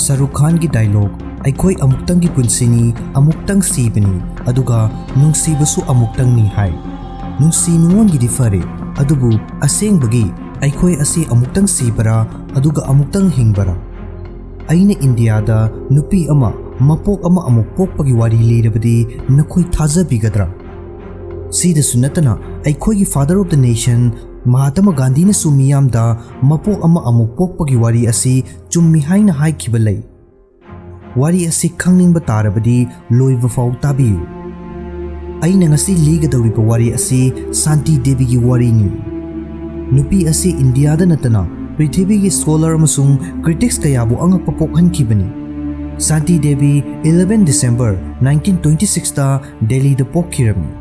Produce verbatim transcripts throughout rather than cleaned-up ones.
ꯁꯥꯔꯨꯈ ꯈꯥꯟꯒꯤ ꯗꯥꯏꯂꯣꯒ, "ꯑꯩꯈꯣꯏ ꯑꯃꯨꯛꯇꯪꯒꯤ ꯄꯨꯟꯁꯤꯅꯤ, ꯑꯃꯨꯛꯇꯪ ꯁꯤꯕꯅꯤ, ꯑꯗꯨꯒ ꯅꯨꯡꯁꯤꯕꯁꯨ ꯑꯃꯨꯛꯇꯪꯅꯤ" ꯍꯥꯏ꯫ ꯅꯨꯡꯁꯤ ꯅꯨꯡꯉꯣꯟꯒꯤꯗꯤ ꯐꯔꯦ, ꯑꯗꯨꯕꯨ ꯑꯁꯦꯡꯕꯒꯤ ꯑꯩꯈꯣꯏ ꯑꯁꯤ ꯑꯃꯨꯛꯇꯪ ꯁꯤꯕꯔꯥ, ꯑꯗꯨꯒ ꯑꯃꯨꯛꯇꯪ ꯍꯤꯡꯕꯔꯥ? ꯑꯩꯅ ꯏꯟꯗꯤꯌꯥꯗ ꯅꯨꯄꯤ ꯑꯃ ꯃꯄꯣꯛ ꯑꯃ ꯑꯃꯨꯛ ꯄꯣꯛꯄꯒꯤ ꯋꯥꯔꯤ ꯂꯤꯔꯕꯗꯤ ꯅꯈꯣꯏ ꯊꯥꯖꯕꯤꯒꯗ꯭ꯔꯥ? ꯁꯤꯗꯁꯨ ꯅꯠꯇꯅ, ꯑꯩꯈꯣꯏꯒꯤ Father of the Nation ꯃꯍꯥꯇꯃꯥ ꯒꯥꯟꯙꯤꯅꯁꯨ ꯃꯤꯌꯥꯝꯗ ꯃꯄꯣꯛ ꯑꯃ ꯑꯃꯨꯛ ꯄꯣꯛꯄꯒꯤ ꯋꯥꯔꯤ ꯑꯁꯤ ꯆꯨꯝꯃꯤ ꯍꯥꯏꯅ ꯍꯥꯏꯈꯤꯕ ꯂꯩ꯫ ꯋꯥꯔꯤ ꯑꯁꯤ ꯈꯪꯅꯤꯡꯕ ꯇꯥꯔꯕꯗꯤ ꯂꯣꯏꯕ ꯐꯥꯎ ꯇꯥꯕꯤꯌꯨ꯫ ꯑꯩꯅ ꯉꯁꯤ ꯂꯤꯒꯗꯧꯔꯤꯕ ꯋꯥꯔꯤ ꯑꯁꯤ ꯁꯥꯟꯇꯤ ꯗꯦꯕꯤꯒꯤ ꯋꯥꯔꯤꯅꯤ꯫ ꯅꯨꯄꯤ ꯑꯁꯤ ꯏꯟꯗꯤꯌꯥꯗ ꯅꯠꯇꯅ ꯄ꯭ꯔꯤꯊꯤꯕꯤꯒꯤ ꯁ꯭ꯀꯣꯂꯔ ꯑꯃꯁꯨꯡ ꯀ꯭ꯔꯤꯇꯤꯛꯁ ꯀꯌꯥꯕꯨ ꯑꯉꯛꯄ ꯄꯣꯛꯍꯟꯈꯤꯕꯅꯤ꯫ ꯁꯥꯟꯇꯤ Devi eleven December nineteen twenty sixꯇ ꯗꯦꯜꯂꯤꯗ ꯄꯣꯛꯈꯤꯔꯝꯃꯤ꯫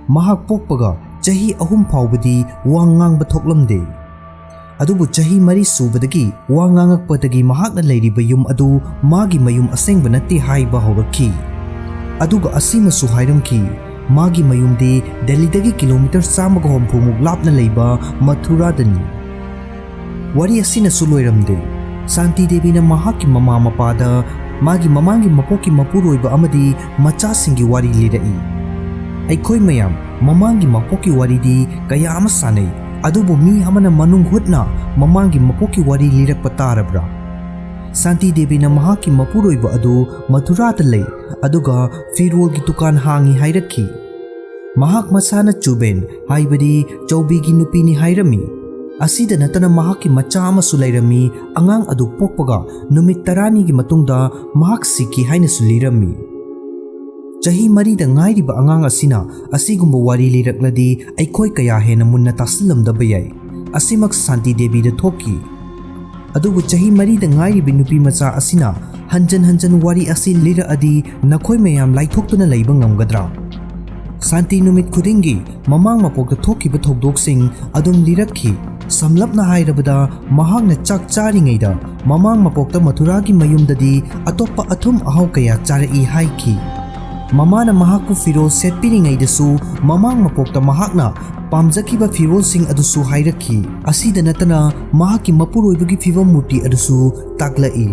ꯃꯍꯥꯛ ꯄꯣꯛꯄꯒ ꯆꯍꯤ ꯑꯍꯨꯝ ꯐꯥꯎꯕꯗꯤ ꯋꯥ ꯉꯥꯡꯕ ꯊꯣꯛꯂꯝꯗꯦ꯫ ꯑꯗꯨꯕꯨ ꯆꯍꯤ ꯃꯔꯤ ꯁꯨꯕꯗꯒꯤ ꯋꯥ ꯉꯥꯡꯉꯛꯄꯗꯒꯤ ꯃꯍꯥꯛꯅ ꯂꯩꯔꯤꯕ ꯌꯨꯝ ꯑꯗꯨ ꯃꯥꯒꯤ ꯃꯌꯨꯝ ꯑꯁꯦꯡꯕ ꯅꯠꯇꯦ ꯍꯥꯏꯕ ꯍꯧꯔꯛꯈꯤ꯫ ꯑꯗꯨꯒ ꯑꯁꯤꯃꯁꯨ ꯍꯥꯏꯔꯝꯈꯤ, ꯃꯥꯒꯤ ꯃꯌꯨꯝꯗꯤ ꯗꯦꯜꯂꯤꯗꯒꯤ ꯀꯤꯂꯣꯃꯤꯇꯔ ꯆꯥꯝꯃꯒ ꯍꯨꯝꯐꯨꯃꯨꯛ ꯂꯥꯞꯅ ꯂꯩꯕ ꯃꯊꯨꯔꯥꯗꯅꯤ꯫ ꯋꯥꯔꯤ ꯑꯁꯤꯅꯁꯨ ꯂꯣꯏꯔꯝꯗꯦ꯫ ꯁꯥꯟꯇꯤ ꯗꯦꯕꯤꯅ ꯃꯍꯥꯛꯀꯤ ꯃꯃꯥ ꯃꯄꯥꯗ ꯃꯥꯒꯤ ꯃꯃꯥꯡꯒꯤ ꯃꯄꯣꯛꯀꯤ ꯃꯄꯨꯔꯣꯏꯕ ꯑꯃꯗꯤ ꯃꯆꯥꯁꯤꯡꯒꯤ ꯋꯥꯔꯤ ꯂꯤꯔꯛꯏ꯫ ꯑꯩꯈꯣꯏ ꯃꯌꯥꯝ ꯃꯃꯥꯡꯒꯤ ꯃꯄꯣꯛꯀꯤ ꯋꯥꯔꯤꯗꯤ ꯀꯌꯥ ꯑꯃ ꯁꯥꯟꯅꯩ, ꯑꯗꯨꯕꯨ ꯃꯤ ꯑꯃꯅ ꯃꯅꯨꯡ ꯍꯨꯠꯅ ꯃꯃꯥꯡꯒꯤ ꯃꯄꯣꯛꯀꯤ ꯋꯥꯔꯤ ꯂꯤꯔꯛꯄ ꯇꯥꯔꯕ꯭ꯔꯥ? ꯁꯥꯟꯇꯤ ꯗꯦꯕꯤꯅ ꯃꯍꯥꯛꯀꯤ ꯃꯄꯨꯔꯣꯏꯕ ꯑꯗꯨ ꯃꯊꯨꯔꯥꯗ ꯂꯩ, ꯑꯗꯨꯒ ꯐꯤꯔꯣꯜꯒꯤ ꯗꯨꯀꯥꯟ ꯍꯥꯡꯉꯤ ꯍꯥꯏꯔꯛꯈꯤ꯫ ꯃꯍꯥꯛ ꯃꯁꯥꯅ ꯆꯨꯕꯦꯟ, ꯍꯥꯏꯕꯗꯤ ꯆꯧꯕꯤꯒꯤ ꯅꯨꯄꯤꯅꯤ ꯍꯥꯏꯔꯝꯃꯤ꯫ ꯑꯁꯤꯗ ꯅꯠꯇꯅ ꯃꯍꯥꯛꯀꯤ ꯃꯆꯥ ꯑꯃꯁꯨ ꯂꯩꯔꯝꯃꯤ, ꯑꯉꯥꯡ ꯑꯗꯨ ꯄꯣꯛꯄꯒ ꯅꯨꯃꯤꯠ ꯇꯔꯥꯅꯤꯒꯤ ꯃꯇꯨꯡꯗ ꯃꯍꯥꯛ ꯁꯤꯈꯤ ꯍꯥꯏꯅꯁꯨ ꯂꯤꯔꯝꯃꯤ꯫ ꯆꯍꯤ ꯃꯔꯤꯗ ꯉꯥꯏꯔꯤꯕ ꯑꯉꯥꯡ ꯑꯁꯤꯅ ꯑꯁꯤꯒꯨꯝꯕ ꯋꯥꯔꯤ ꯂꯤꯔꯛꯂꯗꯤ ꯑꯩꯈꯣꯏ ꯀꯌꯥ ꯍꯦꯟꯅ ꯃꯨꯟꯅ ꯇꯥꯁꯤꯜꯂꯝꯗꯕ ꯌꯥꯏ꯫ ꯑꯁꯤꯃꯛ ꯁꯥꯟꯇꯤ ꯗꯦꯕꯤꯗ ꯊꯣꯛꯈꯤ꯫ ꯑꯗꯨꯕꯨ ꯆꯍꯤ ꯃꯔꯤꯗ ꯉꯥꯏꯔꯤꯕꯤ ꯅꯨꯄꯤ ꯃꯆꯥ ꯑꯁꯤꯅ ꯍꯟꯖꯟ ꯍꯟꯖꯟ ꯋꯥꯔꯤ ꯑꯁꯤ ꯂꯤꯔꯛꯑꯗꯤ ꯅꯈꯣꯏ ꯃꯌꯥꯝ ꯂꯥꯏꯊꯣꯛꯇꯨꯅ ꯂꯩꯕ ꯉꯝꯒꯗ꯭ꯔꯥ? ꯁꯥꯟꯇꯤ ꯅꯨꯃꯤꯠ ꯈꯨꯗꯤꯡꯒꯤ ꯃꯃꯥꯡ ꯃꯄꯣꯛꯇ ꯊꯣꯛꯈꯤꯕ ꯊꯧꯗꯣꯛꯁꯤꯡ ꯑꯗꯨꯝ ꯂꯤꯔꯛꯈꯤ꯫ ꯁꯝꯂꯞꯅ ꯍꯥꯏꯔꯕꯗ, ꯃꯍꯥꯛꯅ ꯆꯥꯛ ꯆꯥꯔꯤꯉꯩꯗ ꯃꯃꯥꯡ ꯃꯄꯣꯛꯇ ꯃꯊꯨꯔꯥꯒꯤ ꯃꯌꯨꯝꯗꯗꯤ ꯑꯇꯣꯞꯄ ꯑꯊꯨꯝ ꯑꯍꯥꯎ ꯀꯌꯥ ꯆꯥꯔꯛꯏ ꯍꯥꯏꯈꯤ꯫ ꯃꯃꯥꯅ ꯃꯍꯥꯛꯄꯨ ꯐꯤꯔꯣꯜ ꯁꯦꯠꯄꯤꯔꯤꯉꯩꯗꯁꯨ ꯃꯃꯥꯡ ꯃꯄꯣꯛꯇ ꯃꯍꯥꯛꯅ ꯄꯥꯝꯖꯈꯤꯕ ꯐꯤꯔꯣꯜꯁꯤꯡ ꯑꯗꯨꯁꯨ ꯍꯥꯏꯔꯛꯈꯤ꯫ ꯑꯁꯤꯗ ꯅꯠꯇꯅ ꯃꯍꯥꯛꯀꯤ ꯃꯄꯨꯔꯣꯏꯕꯒꯤ ꯐꯤꯕꯝ ꯃꯨꯔꯇꯤ ꯑꯗꯨꯁꯨ ꯇꯥꯛꯂꯛꯏ꯫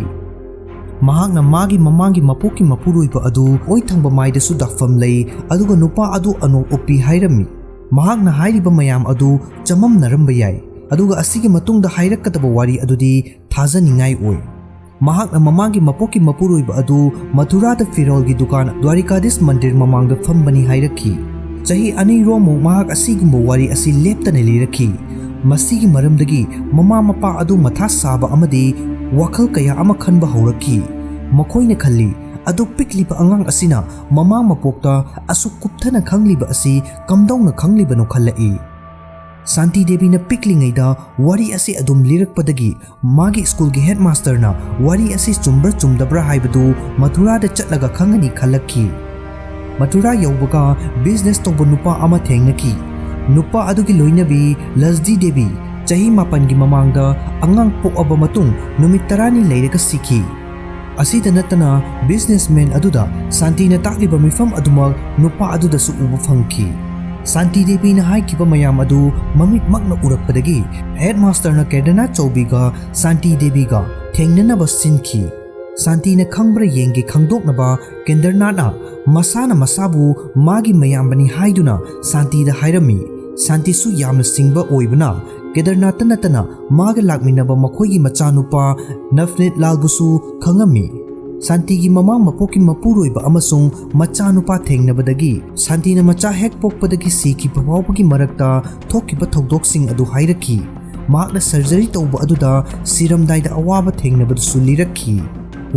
ꯃꯍꯥꯛꯅ ꯃꯥꯒꯤ ꯃꯃꯥꯡꯒꯤ ꯃꯄꯣꯛꯀꯤ ꯃꯄꯨꯔꯣꯏꯕ ꯑꯗꯨ ꯑꯣꯏ ꯊꯪꯕ ꯃꯥꯏꯗꯁꯨ ꯗꯥꯛꯐꯝ ꯂꯩ, ꯑꯗꯨꯒ ꯅꯨꯄꯥ ꯑꯗꯨ ꯑꯅꯣꯞ ꯎꯞꯄꯤ ꯍꯥꯏꯔꯝꯃꯤ꯫ ꯃꯍꯥꯛꯅ ꯍꯥꯏꯔꯤꯕ ꯃꯌꯥꯝ ꯑꯗꯨ ꯆꯃꯝꯅꯔꯝꯕ ꯌꯥꯏ, ꯑꯗꯨꯒ ꯑꯁꯤꯒꯤ ꯃꯇꯨꯡꯗ ꯍꯥꯏꯔꯛꯀꯗꯕ ꯋꯥꯔꯤ ꯑꯗꯨꯗꯤ ꯊꯥꯖꯅꯤꯡꯉꯥꯏ ꯑꯣꯏ꯫ ꯃꯍꯥꯛꯅ ꯃꯃꯥꯡꯒꯤ ꯃꯄꯣꯛꯀꯤ ꯃꯄꯨꯔꯣꯏꯕ ꯑꯗꯨ ꯃꯊꯨꯔꯥꯗ ꯐꯤꯔꯣꯜꯒꯤ ꯗꯨꯀꯥꯟ ꯗ꯭ꯋꯥꯔꯤꯀꯥꯗꯤꯁ ꯃꯟꯗꯤꯔ ꯃꯃꯥꯡꯗ ꯐꯝꯕꯅꯤ ꯍꯥꯏꯔꯛꯈꯤ꯫ ꯆꯍꯤ ꯑꯅꯤꯔꯣꯝꯃꯨꯛ ꯃꯍꯥꯛ ꯑꯁꯤꯒꯨꯝꯕ ꯋꯥꯔꯤ ꯑꯁꯤ ꯂꯦꯞꯇꯅ ꯂꯤꯔꯛꯈꯤ꯫ ꯃꯁꯤꯒꯤ ꯃꯔꯝꯗꯒꯤ ꯃꯃꯥ ꯃꯄꯥ ꯑꯗꯨ ꯃꯊꯥ ꯁꯥꯕ ꯑꯃꯗꯤ ꯋꯥꯈꯜ ꯀꯌꯥ ꯑꯃ ꯈꯟꯕ ꯍꯧꯔꯛꯈꯤ꯫ ꯃꯈꯣꯏꯅ ꯈꯜꯂꯤ, ꯑꯗꯨꯛ ꯄꯤꯛꯂꯤꯕ ꯑꯉꯥꯡ ꯑꯁꯤꯅ ꯃꯃꯥ ꯃꯄꯣꯛꯇ ꯑꯁꯨꯛ ꯀꯨꯞꯊꯅ ꯈꯪꯂꯤꯕ ꯑꯁꯤ ꯀꯝꯗꯧꯅ ꯈꯪꯂꯤꯕꯅꯣ ꯈꯜꯂꯛꯏ꯫ ꯁꯥꯟꯇꯤ ꯗꯦꯕꯤꯅ ꯄꯤꯛꯂꯤꯉꯩꯗ ꯋꯥꯔꯤ ꯑꯁꯤ ꯑꯗꯨꯝ ꯂꯤꯔꯛꯄꯗꯒꯤ ꯃꯥꯒꯤ ꯁ꯭ꯀꯨꯜꯒꯤ ꯍꯦꯗꯃꯥꯁꯇꯔꯅ ꯋꯥꯔꯤ ꯑꯁꯤ ꯆꯨꯝꯕ꯭ꯔꯥ ꯆꯨꯝꯗꯕ꯭ꯔꯥ ꯍꯥꯏꯕꯗꯨ ꯃꯊꯨꯔꯥꯗ ꯆꯠꯂꯒ ꯈꯪꯒꯅꯤ ꯈꯜꯂꯛꯈꯤ꯫ ꯃꯊꯨꯔꯥ ꯌꯧꯕꯒ ꯕꯤꯖꯤꯅꯦꯁ ꯇꯧꯕ ꯅꯨꯄꯥ ꯑꯃ ꯊꯦꯡꯅꯈꯤ꯫ ꯅꯨꯄꯥ ꯑꯗꯨꯒꯤ ꯂꯣꯏꯅꯕꯤ ꯂꯖꯗꯤ ꯗꯦꯕꯤ ꯆꯍꯤ ꯃꯥꯄꯟꯒꯤ ꯃꯃꯥꯡꯗ ꯑꯉꯥꯡ ꯄꯣꯛꯑꯕ ꯃꯇꯨꯡ ꯅꯨꯃꯤꯠ ꯇꯔꯥꯅꯤ ꯂꯩꯔꯒ ꯁꯤꯈꯤ꯫ ꯑꯁꯤꯗ ꯅꯠꯇꯅ ꯕꯤꯖꯤꯅꯦꯁꯃꯦꯟ ꯑꯗꯨꯗ ꯁꯥꯟꯇꯤꯅ ꯇꯥꯛꯂꯤꯕ ꯃꯤꯐꯝ ꯑꯗꯨꯃꯛ ꯅꯨꯄꯥ ꯑꯗꯨꯗꯁꯨ ꯎꯕ ꯐꯪꯈꯤ꯫ ꯁꯥꯟꯇꯤ ꯗꯦꯕꯤꯅ ꯍꯥꯏꯈꯤꯕ ꯃꯌꯥꯝ ꯑꯗꯨ ꯃꯃꯤꯠꯃꯛꯅ ꯎꯔꯛꯄꯗꯒꯤ ꯍꯦꯗꯃꯥꯁꯇꯔꯅ ꯀꯦꯗꯔꯅꯥꯊ ꯆꯧꯕꯤꯒ ꯁꯥꯟꯇꯤ ꯗꯦꯕꯤꯒ ꯊꯦꯡꯅꯅꯕ ꯁꯤꯟꯈꯤ꯫ ꯁꯥꯟꯇꯤꯅ ꯈꯪꯕ꯭ꯔꯥ ꯌꯦꯡꯒꯦ ꯈꯪꯗꯣꯛꯅꯕ ꯀꯦꯟꯗꯔꯅꯥꯊꯅ ꯃꯁꯥꯅ ꯃꯁꯥꯕꯨ ꯃꯥꯒꯤ ꯃꯌꯥꯝꯕꯅꯤ ꯍꯥꯏꯗꯨꯅ ꯁꯥꯟꯇꯤꯗ ꯍꯥꯏꯔꯝꯃꯤ꯫ ꯁꯥꯟꯇꯤꯁꯨ ꯌꯥꯝꯅ ꯁꯤꯡꯕ ꯑꯣꯏꯕꯅ ꯀꯦꯗꯔꯅꯥꯊꯇ ꯅꯠꯇꯅ ꯃꯥꯒ ꯂꯥꯛꯃꯤꯟꯅꯕ ꯃꯈꯣꯏꯒꯤ ꯃꯆꯥꯅꯨꯄꯥ ꯅꯐꯅꯤꯠ ꯂꯥꯜꯕꯨꯁꯨ ꯈꯪꯉꯝꯃꯤ꯫ ꯁꯥꯟꯇꯤꯒꯤ ꯃꯃꯥ ꯃꯄꯣꯛꯀꯤ ꯃꯄꯨꯔꯣꯏꯕ ꯑꯃꯁꯨꯡ ꯃꯆꯥꯅꯨꯄꯥ ꯊꯦꯡꯅꯕꯗꯒꯤ ꯁꯥꯟꯇꯤꯅ ꯃꯆꯥ ꯍꯦꯛ ꯄꯣꯛꯄꯗꯒꯤ ꯁꯤꯈꯤꯕ ꯐꯥꯎꯕꯒꯤ ꯃꯔꯛꯇ ꯊꯣꯛꯈꯤꯕ ꯊꯧꯗꯣꯛꯁꯤꯡ ꯑꯗꯨ ꯍꯥꯏꯔꯛꯈꯤ꯫ ꯃꯍꯥꯛꯅ ꯁꯔꯖꯔꯤ ꯇꯧꯕ ꯑꯗꯨꯗ ꯁꯤꯔꯝꯗꯥꯏꯗ ꯑꯋꯥꯕ ꯊꯦꯡꯅꯕꯗꯨꯁꯨ ꯂꯤꯔꯛꯈꯤ꯫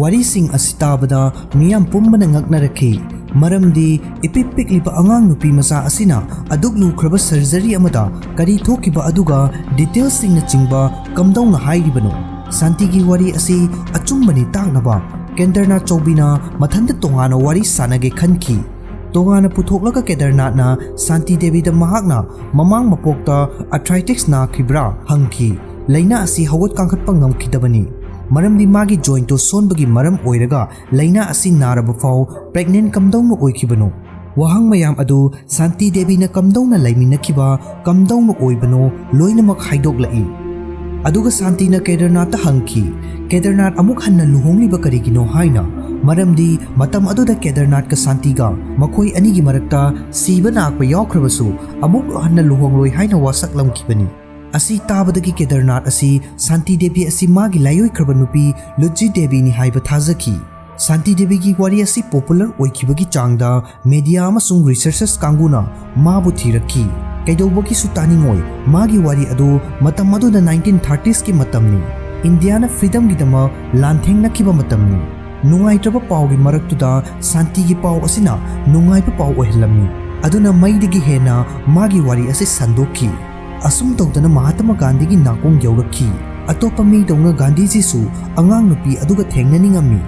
ꯋꯥꯔꯤꯁꯤꯡ ꯑꯁꯤ ꯇꯥꯕꯗ ꯃꯤꯌꯥꯝ ꯄꯨꯝꯕꯅ ꯉꯛꯅꯔꯛꯈꯤ, ꯃꯔꯝꯗꯤ ꯏꯄꯤꯛ ꯄꯤꯛꯂꯤꯕ ꯑꯉꯥꯡ ꯅꯨꯄꯤ ꯃꯆꯥ ꯑꯁꯤꯅ ꯑꯗꯨꯛ ꯂꯨꯈ꯭ꯔꯕ ꯁꯔꯖꯔꯤ ꯑꯃꯗ ꯀꯔꯤ ꯊꯣꯛꯈꯤꯕ ꯑꯗꯨꯒ ꯗꯤꯇꯦꯜꯁꯤꯡꯅꯆꯤꯡꯕ ꯀꯝꯗꯧꯅ ꯍꯥꯏꯔꯤꯕꯅꯣ? ꯁꯥꯟꯇꯤꯒꯤ ꯋꯥꯔꯤ ꯑꯁꯤ ꯑꯆꯨꯝꯕꯅꯤ ꯇꯥꯛꯅꯕ ꯀꯦꯟꯗꯔꯅꯥꯊ ꯆꯧꯕꯤꯅ ꯃꯊꯟꯇ ꯇꯣꯉꯥꯟꯅ ꯋꯥꯔꯤ ꯁꯥꯟꯅꯒꯦ ꯈꯟꯈꯤ꯫ ꯇꯣꯉꯥꯟꯅ ꯄꯨꯊꯣꯛꯂꯒ ꯀꯦꯗꯔꯅꯥꯊꯅ ꯁꯥꯟꯇꯤ ꯗꯦꯕꯤꯗ ꯃꯍꯥꯛꯅ ꯃꯃꯥꯡ ꯃꯄꯣꯛꯇ ꯑꯥꯔꯊ꯭ꯔꯥꯏꯇꯤꯁ ꯅꯥꯈꯤꯕ꯭ꯔꯥ ꯍꯪꯈꯤ꯫ ꯂꯥꯏꯅꯥ ꯑꯁꯤ ꯍꯧꯒꯠ ꯀꯥꯡꯈꯠꯄ ꯉꯝꯈꯤꯗꯕꯅꯤ, ꯃꯔꯝꯗꯤ ꯃꯥꯒꯤ ꯖꯣꯏꯟꯇꯣ ꯁꯣꯟꯕꯒꯤ ꯃꯔꯝ ꯑꯣꯏꯔꯒ ꯂꯥꯏꯅꯥ ꯑꯁꯤ ꯅꯥꯔꯕ ꯐꯥꯎ ꯄ꯭ꯔꯦꯒꯅꯦꯟ ꯀꯝꯗꯧꯅ ꯑꯣꯏꯈꯤꯕꯅꯣ? ꯋꯥꯍꯪ ꯃꯌꯥꯝ ꯑꯗꯨ ꯁꯥꯟꯇꯤ ꯗꯦꯕꯤꯅ ꯀꯝꯗꯧꯅ ꯂꯩꯃꯤꯟꯅꯈꯤꯕ, ꯀꯝꯗꯧꯅ ꯑꯣꯏꯕꯅꯣ, ꯂꯣꯏꯅꯃꯛ ꯍꯥꯏꯗꯣꯛꯂꯛꯏ꯫ ꯑꯗꯨꯒ ꯁꯥꯟꯇꯤꯅ ꯀꯦꯗꯔꯅꯥꯊꯇ ꯍꯪꯈꯤ, "ꯀꯦꯗꯔꯅꯥꯊ ꯑꯃꯨꯛ ꯍꯟꯅ ꯂꯨꯍꯣꯡꯂꯤꯕ ꯀꯔꯤꯒꯤꯅꯣ?" ꯍꯥꯏꯅ꯫ ꯃꯔꯝꯗꯤ ꯃꯇꯝ ꯑꯗꯨꯗ ꯀꯦꯗꯔꯅꯥꯊꯀ ꯁꯥꯟꯇꯤꯒ ꯃꯈꯣꯏ ꯑꯅꯤꯒꯤ ꯃꯔꯛꯇ ꯁꯤꯕ ꯅꯥꯛꯄ ꯌꯥꯎꯈ꯭ꯔꯕꯁꯨ ꯑꯃꯨꯛ ꯍꯟꯅ ꯂꯨꯍꯣꯡꯂꯣꯏ ꯍꯥꯏꯅ ꯋꯥꯁꯛꯂꯝꯈꯤꯕꯅꯤ꯫ ꯑꯁꯤ ꯇꯥꯕꯗꯒꯤ ꯀꯦꯗꯔꯅꯥꯊ ꯑꯁꯤ ꯁꯥꯟꯇꯤ ꯗꯦꯕꯤ ꯑꯁꯤ ꯃꯥꯒꯤ ꯂꯥꯏꯑꯣꯏꯈ꯭ꯔꯕ ꯅꯨꯄꯤ ꯂꯨꯆꯤ ꯗꯦꯕꯤꯅꯤ ꯍꯥꯏꯕ ꯊꯥꯖꯈꯤ꯫ ꯁꯥꯟꯇꯤ ꯗꯦꯕꯤꯒꯤ ꯋꯥꯔꯤ ꯑꯁꯤ ꯄꯣꯄꯨꯂꯔ ꯑꯣꯏꯈꯤꯕꯒꯤ ꯆꯥꯡꯗ ꯃꯦꯗꯤꯌꯥ ꯑꯃꯁꯨꯡ ꯔꯤꯁꯔꯆꯔꯁ ꯀꯥꯡꯕꯨꯅ ꯃꯥꯕꯨ ꯊꯤꯔꯛꯈꯤ꯫ ꯀꯩꯗꯧꯕꯒꯤꯁꯨ ꯇꯥꯅꯤꯡꯉꯣꯏ꯫ ꯃꯥꯒꯤ ꯋꯥꯔꯤ ꯑꯗꯨ ꯃꯇꯝ ꯑꯗꯨꯗ ꯅꯥꯏꯟꯇꯤꯟ ꯊꯥꯔꯇꯤꯁꯀꯤ ꯃꯇꯝꯅꯤ꯫ ꯏꯟꯗꯤꯌꯥꯅ ꯐ꯭ꯔꯤꯗꯝꯒꯤꯗꯃꯛ ꯂꯥꯟꯊꯦꯡꯅꯈꯤꯕ ꯃꯇꯝꯅꯤ꯫ ꯅꯨꯡꯉꯥꯏꯇ꯭ꯔꯕ ꯄꯥꯎꯒꯤ ꯃꯔꯛꯇꯨꯗ ꯁꯥꯟꯇꯤꯒꯤ ꯄꯥꯎ ꯑꯁꯤꯅ ꯅꯨꯡꯉꯥꯏꯕ ꯄꯥꯎ ꯑꯣꯏꯍꯜꯂꯝꯃꯤ꯫ ꯑꯗꯨꯅ ꯃꯩꯗꯒꯤ ꯍꯦꯟꯅ ꯃꯥꯒꯤ ꯋꯥꯔꯤ ꯑꯁꯤ ꯁꯟꯗꯣꯛꯈꯤ꯫ ꯑꯁꯨꯝ ꯇꯧꯗꯅ ꯃꯍꯥꯇꯃꯥ ꯒꯥꯟꯙꯤꯒꯤ ꯅꯥꯀꯣꯡ ꯌꯧꯔꯛꯈꯤ꯫ ꯑꯇꯣꯞꯄ ꯃꯤꯗꯧꯅ ꯒꯥꯟꯙꯤꯖꯤꯁꯨ ꯑꯉꯥꯡ ꯅꯨꯄꯤ ꯑꯗꯨꯒ ꯊꯦꯡꯅꯅꯤꯡꯉꯝꯃꯤ꯫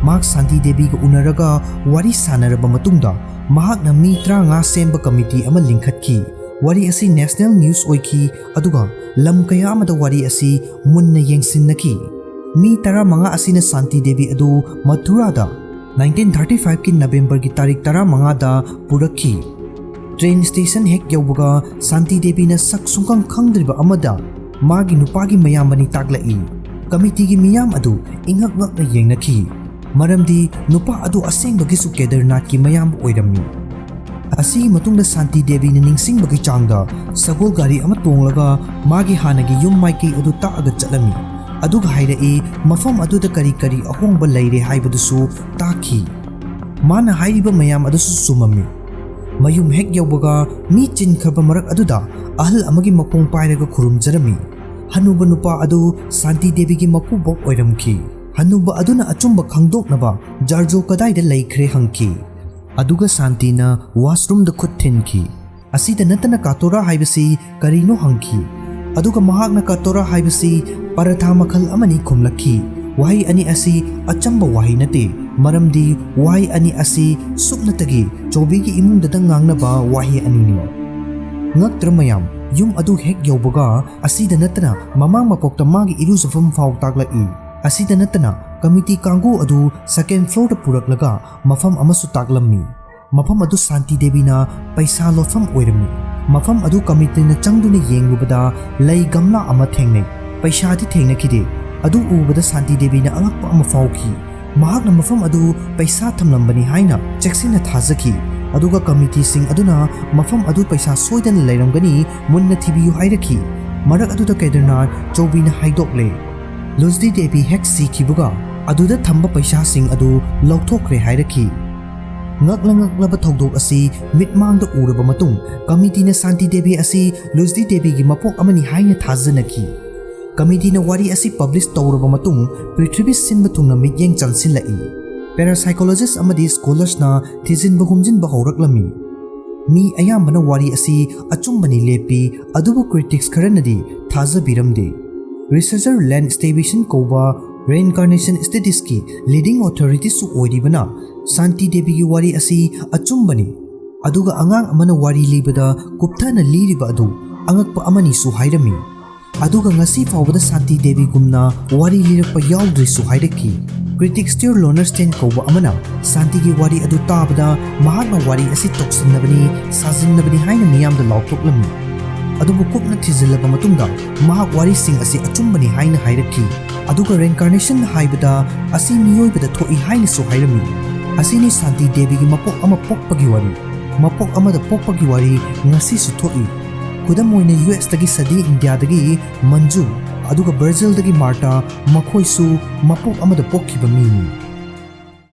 ꯃꯍꯥꯛ ꯁꯥꯟꯇꯤ ꯗꯦꯕꯤꯒ ꯎꯅꯔꯒ ꯋꯥꯔꯤ ꯁꯥꯟꯅꯔꯕ ꯃꯇꯨꯡꯗ ꯃꯍꯥꯛꯅ ꯃꯤ ꯇꯔꯥꯃꯉꯥ ꯁꯦꯝꯕ ꯀꯃꯤꯇꯤ ꯑꯃ ꯂꯤꯡꯈꯠꯈꯤ꯫ ꯋꯥꯔꯤ ꯑꯁꯤ ꯅꯦꯁꯅꯦꯜ ꯅ꯭ꯌꯨꯁ ꯑꯣꯏꯈꯤ, ꯑꯗꯨꯒ ꯂꯝ ꯀꯌꯥ ꯑꯃꯗ ꯋꯥꯔꯤ ꯑꯁꯤ ꯃꯨꯟꯅ ꯌꯦꯡꯁꯤꯟꯅꯈꯤ꯫ ꯃꯤ ꯇꯔꯥꯃꯉꯥ ꯑꯁꯤꯅ ꯁꯥꯟꯇꯤ ꯗꯦꯕꯤ ꯑꯗꯨ ꯃꯊꯨꯔꯥꯗ ꯅꯥꯏꯟꯇꯤꯟ ꯊꯥꯔꯇꯤ ꯐꯥꯏꯚꯀꯤ ꯅꯕꯦꯝꯕꯔꯒꯤ ꯇꯥꯔꯤꯛ ꯇꯔꯥꯃꯉꯥꯗ ꯄꯨꯔꯛꯈꯤ꯫ ꯇ꯭ꯔꯦꯟ ꯁ꯭ꯇꯦꯁꯟ ꯍꯦꯛ ꯌꯧꯕꯒ ꯁꯥꯟꯇꯤ ꯗꯦꯕꯤꯅ ꯁꯛ ꯁꯨꯡꯈꯪ ꯈꯪꯗ꯭ꯔꯤꯕ ꯑꯃꯗ ꯃꯥꯒꯤ ꯅꯨꯄꯥꯒꯤ ꯃꯌꯥꯝꯕꯅꯤ ꯇꯥꯛꯂꯛꯏ꯫ ꯀꯃꯤꯇꯤꯒꯤ ꯃꯤꯌꯥꯝ ꯑꯗꯨ ꯏꯉꯛ ꯉꯛꯅ ꯌꯦꯡꯅꯈꯤ, ꯃꯔꯝꯗꯤ ꯅꯨꯄꯥ ꯑꯗꯨ ꯑꯁꯦꯡꯕꯒꯤꯁꯨ ꯀꯦꯗꯔꯅꯥꯊꯀꯤ ꯃꯌꯥꯝꯕ ꯑꯣꯏꯔꯝꯃꯤ꯫ ꯑꯁꯤꯒꯤ ꯃꯇꯨꯡꯗ ꯁꯥꯟꯇꯤ ꯗꯦꯕꯤꯅ ꯅꯤꯡꯁꯤꯡꯕꯒꯤ ꯆꯥꯡꯗ ꯁꯒꯣꯜ ꯒꯥꯔꯤ ꯑꯃ ꯇꯣꯡꯂꯒ ꯃꯥꯒꯤ ꯍꯥꯟꯅꯒꯤ ꯌꯨꯝ ꯃꯥꯏꯀꯩ ꯑꯗꯨ ꯇꯥꯛꯑꯒ ꯆꯠꯂꯝꯃꯤ, ꯑꯗꯨꯒ ꯍꯥꯏꯔꯛꯏ ꯃꯐꯝ ꯑꯗꯨꯗ ꯀꯔꯤ ꯀꯔꯤ ꯑꯍꯣꯡꯕ ꯂꯩꯔꯦ ꯍꯥꯏꯕꯗꯨꯁꯨ ꯇꯥꯛꯈꯤ꯫ ꯃꯥꯅ ꯍꯥꯏꯔꯤꯕ ꯃꯌꯥꯝ ꯑꯗꯨꯁꯨ ꯆꯨꯝꯃꯝꯃꯤ꯫ ꯃꯌꯨꯝ ꯍꯦꯛ ꯌꯧꯕꯒ ꯃꯤ ꯆꯤꯟꯈ꯭ꯔꯕ ꯃꯔꯛ ꯑꯗꯨꯗ ꯑꯍꯜ ꯑꯃꯒꯤ ꯃꯈꯣꯡ ꯄꯥꯏꯔꯒ ꯈꯨꯔꯨꯝꯖꯔꯝꯃꯤ꯫ ꯍꯅꯨꯕ ꯅꯨꯄꯥ ꯑꯗꯨ ꯁꯥꯟꯇꯤ ꯗꯦꯕꯤꯒꯤ ꯃꯀꯨꯕꯣꯛ ꯑꯣꯏꯔꯝꯈꯤ꯫ ꯍꯅꯨꯕ ꯑꯗꯨꯅ ꯑꯆꯨꯝꯕ ꯈꯪꯗꯣꯛꯅꯕ ꯖꯥꯔꯖꯣ ꯀꯗꯥꯏꯗ ꯂꯩꯈ꯭ꯔꯦ ꯍꯪꯈꯤ꯫ ꯑꯗꯨꯒ ꯁꯥꯟꯇꯤꯅ ꯋꯥꯁꯔꯨꯝꯗ ꯈꯨꯠ ꯊꯤꯟꯈꯤ꯫ ꯑꯁꯤꯗ ꯅꯠꯇꯅ ꯀꯥꯇꯣꯔꯥ ꯍꯥꯏꯕꯁꯤ ꯀꯔꯤꯅꯣ ꯍꯪꯈꯤ꯫ ꯑꯗꯨꯒ ꯃꯍꯥꯛꯅ ꯀꯥꯇꯣꯔꯥ ꯍꯥꯏꯕꯁꯤ ꯄꯔꯊꯥ ꯃꯈꯜ ꯑꯃꯅꯤ ꯈꯨꯝꯂꯛꯈꯤ꯫ ꯋꯥꯍꯩ ꯑꯅꯤ ꯑꯁꯤ ꯑꯆꯝꯕ ꯋꯥꯍꯩ ꯅꯠꯇꯦ, ꯃꯔꯝꯗꯤ ꯋꯥꯍꯩ ꯑꯅꯤ ꯑꯁꯤ ꯁꯨꯞꯅꯇꯒꯤ ꯆꯧꯕꯤꯒꯤ ꯏꯃꯨꯡꯗꯇ ꯉꯥꯡꯅꯕ ꯋꯥꯍꯩ ꯑꯅꯤꯅꯤ꯫ ꯉꯛꯇ꯭ꯔ ꯃꯌꯥꯝ? ꯌꯨꯝ ꯑꯗꯨ ꯍꯦꯛ ꯌꯧꯕꯒ ꯑꯁꯤꯗ ꯅꯠꯇꯅ ꯃꯃꯥꯡ ꯃꯄꯣꯛꯇ ꯃꯥꯒꯤ ꯏꯔꯨꯖꯐꯝ ꯐꯥꯎ ꯇꯥꯛꯂꯛꯏ꯫ ꯑꯁꯤꯗ ꯅꯠꯇꯅ ꯀꯃꯤꯇꯤ ꯀꯥꯡꯕꯨ ꯑꯗꯨ ꯁꯦꯀꯦꯟ ꯐ꯭ꯂꯣꯔꯗ ꯄꯨꯔꯛꯂꯒ ꯃꯐꯝ ꯑꯃꯁꯨ ꯇꯥꯛꯂꯝꯃꯤ꯫ ꯃꯐꯝ ꯑꯗꯨ ꯁꯥꯟꯇꯤ ꯗꯦꯕꯤꯅ ꯄꯩꯁꯥ ꯂꯣꯠꯐꯝ ꯑꯣꯏꯔꯝꯃꯤ꯫ ꯃꯐꯝ ꯑꯗꯨ ꯀꯃꯤꯇꯤꯅ ꯆꯪꯗꯨꯅ ꯌꯦꯡꯂꯨꯕꯗ ꯂꯩ ꯒꯝꯂꯥ ꯑꯃ ꯊꯦꯡꯅꯩ꯫ ꯄꯩꯁꯥꯗꯤ ꯊꯦꯡꯅꯈꯤꯗꯦ꯫ ꯑꯗꯨ ꯎꯕꯗ ꯁꯥꯟꯇꯤ ꯗꯦꯕꯤꯅ ꯑꯉꯛꯄ ꯑꯃ ꯐꯥꯎꯈꯤ꯫ ꯃꯍꯥꯛꯅ ꯃꯐꯝ ꯑꯗꯨ ꯄꯩꯁꯥ ꯊꯝꯂꯝꯕꯅꯤ ꯍꯥꯏꯅ ꯆꯦꯛꯁꯤꯟꯅ ꯊꯥꯖꯈꯤ, ꯑꯗꯨꯒ ꯀꯃꯤꯇꯤꯁꯤꯡ ꯑꯗꯨꯅ ꯃꯐꯝ ꯑꯗꯨ ꯄꯩꯁꯥ ꯁꯣꯏꯗꯅ ꯂꯩꯔꯝꯒꯅꯤ, ꯃꯨꯟꯅ ꯊꯤꯕꯤꯌꯨ ꯍꯥꯏꯔꯛꯈꯤ꯫ ꯃꯔꯛ ꯑꯗꯨꯗ ꯀꯦꯗꯔꯅꯥꯊ ꯆꯧꯕꯤꯅ ꯍꯥꯏꯗꯣꯛꯂꯦ, ꯂꯨꯖꯗꯤ ꯗꯦꯕꯤ ꯍꯦꯛ ꯁꯤꯈꯤꯕꯒ ꯑꯗꯨꯗ ꯊꯝꯕ ꯄꯩꯁꯥꯁꯤꯡ ꯑꯗꯨ ꯂꯧꯊꯣꯛꯈ꯭ꯔꯦ ꯍꯥꯏꯔꯛꯈꯤ꯫ ꯉꯛꯂ ꯉꯛꯂꯕ ꯊꯧꯗꯣꯛ ꯑꯁꯤ ꯃꯤꯠꯃꯥꯡꯗ ꯎꯔꯕ ꯃꯇꯨꯡ, ꯀꯃꯤꯇꯤꯅ ꯁꯥꯟꯇꯤ ꯗꯦꯕꯤ ꯑꯁꯤ ꯂꯨꯖꯗꯤ ꯗꯦꯕꯤꯒꯤ ꯃꯄꯣꯛ ꯑꯃꯅꯤ ꯍꯥꯏꯅ ꯊꯥꯖꯅꯈꯤ꯫ ꯀꯃꯤꯇꯤꯅ ꯋꯥꯔꯤ ꯑꯁꯤ ꯄꯕ꯭ꯂꯤꯁ ꯇꯧꯔꯕ ꯃꯇꯨꯡ, ꯄ꯭ꯔꯤꯊꯤꯕꯤ ꯁꯤꯟꯕ ꯊꯨꯡꯅ ꯃꯤꯠꯌꯦꯡ ꯆꯪꯁꯤꯜꯂꯛꯏ꯫ ꯄꯦꯔꯥꯁꯥꯏꯀꯣꯂꯣꯖꯤꯁ ꯑꯃꯗꯤ ꯁ꯭ꯀꯣꯂꯔꯁꯅ ꯊꯤꯖꯤꯟꯕ ꯍꯨꯝꯖꯤꯟꯕ ꯍꯧꯔꯛꯂꯝꯃꯤ꯫ ꯃꯤ ꯑꯌꯥꯝꯕꯅ ꯋꯥꯔꯤ ꯑꯁꯤ ꯑꯆꯨꯝꯕꯅꯤ ꯂꯦꯞꯄꯤ, ꯑꯗꯨꯕꯨ ꯀ꯭ꯔꯤꯇꯤꯛꯁ ꯈꯔꯅꯗꯤ ꯊꯥꯖꯕꯤꯔꯝꯗꯦ꯫ ꯔꯤꯁꯔꯆꯔ ꯂꯦꯟ ꯁ꯭ꯇꯦꯕꯤꯁꯟ ꯀꯧꯕ ꯔꯤꯏꯟꯀꯥꯔꯅꯦꯁꯟ ꯁ꯭ꯇꯗꯤꯁꯀꯤ ꯂꯤꯗꯤꯡ ꯑꯣꯊꯣꯔꯤꯇꯤꯁꯨ ꯑꯣꯏꯔꯤꯕꯅ, ꯁꯥꯟꯇꯤ ꯗꯦꯕꯤꯒꯤ ꯋꯥꯔꯤ ꯑꯁꯤ ꯑꯆꯨꯝꯕꯅꯤ, ꯑꯗꯨꯒ ꯑꯉꯥꯡ ꯑꯃꯅ ꯋꯥꯔꯤ ꯂꯤꯕꯗ ꯀꯨꯞꯊꯅ ꯂꯤꯔꯤꯕ ꯑꯗꯨ ꯑꯉꯛꯄ ꯑꯃꯅꯤꯁꯨ ꯍꯥꯏꯔꯝꯃꯤ꯫ ꯑꯗꯨꯒ ꯉꯁꯤ ꯐꯥꯎꯕꯗ ꯁꯥꯟꯇꯤ ꯗꯦꯕꯤꯒꯨꯝꯅ ꯋꯥꯔꯤ ꯂꯤꯔꯛꯄ ꯌꯥꯎꯗ꯭ꯔꯤꯁꯨ ꯍꯥꯏꯔꯛꯈꯤ꯫ ꯀ꯭ꯔꯤꯇꯤꯛ ꯁ꯭ꯇꯤꯌꯔ ꯂꯣꯅꯔꯁꯇꯦꯟ ꯀꯧꯕ ꯑꯃꯅ ꯁꯥꯟꯇꯤꯒꯤ ꯋꯥꯔꯤ ꯑꯗꯨ ꯇꯥꯕꯗ ꯃꯍꯥꯛꯅ ꯋꯥꯔꯤ ꯑꯁꯤ ꯇꯧꯁꯤꯟꯅꯕꯅꯤ, ꯁꯥꯖꯤꯟꯅꯕꯅꯤ ꯍꯥꯏꯅ ꯃꯤꯌꯥꯝꯗ ꯂꯥꯎꯊꯣꯛꯂꯝꯃꯤ꯫ ꯑꯗꯨꯕꯨ ꯀꯨꯞꯅ ꯊꯤꯖꯤꯜꯂꯕ ꯃꯇꯨꯡꯗ ꯃꯍꯥꯛ ꯋꯥꯔꯤꯁꯤꯡ ꯑꯁꯤ ꯑꯆꯨꯝꯕꯅꯤ ꯍꯥꯏꯅ ꯍꯥꯏꯔꯛꯈꯤ꯫ ꯑꯗꯨꯒ ꯔꯤꯏꯟꯀꯥꯔꯅꯦꯁꯟ ꯍꯥꯏꯕꯗ ꯑꯁꯤ ꯃꯤꯑꯣꯏꯕꯗ ꯊꯣꯛꯏ ꯍꯥꯏꯅꯁꯨ ꯍꯥꯏꯔꯝꯃꯤ꯫ ꯑꯁꯤꯅꯤ ꯁꯥꯟꯇꯤ ꯗꯦꯕꯤꯒꯤ ꯃꯄꯣꯛ ꯑꯃ ꯄꯣꯛꯄꯒꯤ ꯋꯥꯔꯤ꯫ ꯃꯄꯣꯛ ꯑꯃꯗ ꯄꯣꯛꯄꯒꯤ ꯋꯥꯔꯤ ꯉꯁꯤꯁꯨ ꯊꯣꯛꯏ꯫ ꯈꯨꯗꯝ ꯑꯣꯏꯅ, ꯌꯨ ꯑꯦꯁꯇꯒꯤ ꯁꯗꯤ, ꯏꯟꯗꯤꯌꯥꯗꯒꯤ ꯃꯟꯖꯨ, ꯑꯗꯨꯒ ꯕ꯭ꯔꯥꯖꯤꯜꯗꯒꯤ ꯃꯥꯔꯇꯥ, ꯃꯈꯣꯏꯁꯨ ꯃꯄꯣꯛ ꯑꯃꯗ ꯄꯣꯛꯈꯤꯕ ꯃꯤꯅꯤ꯫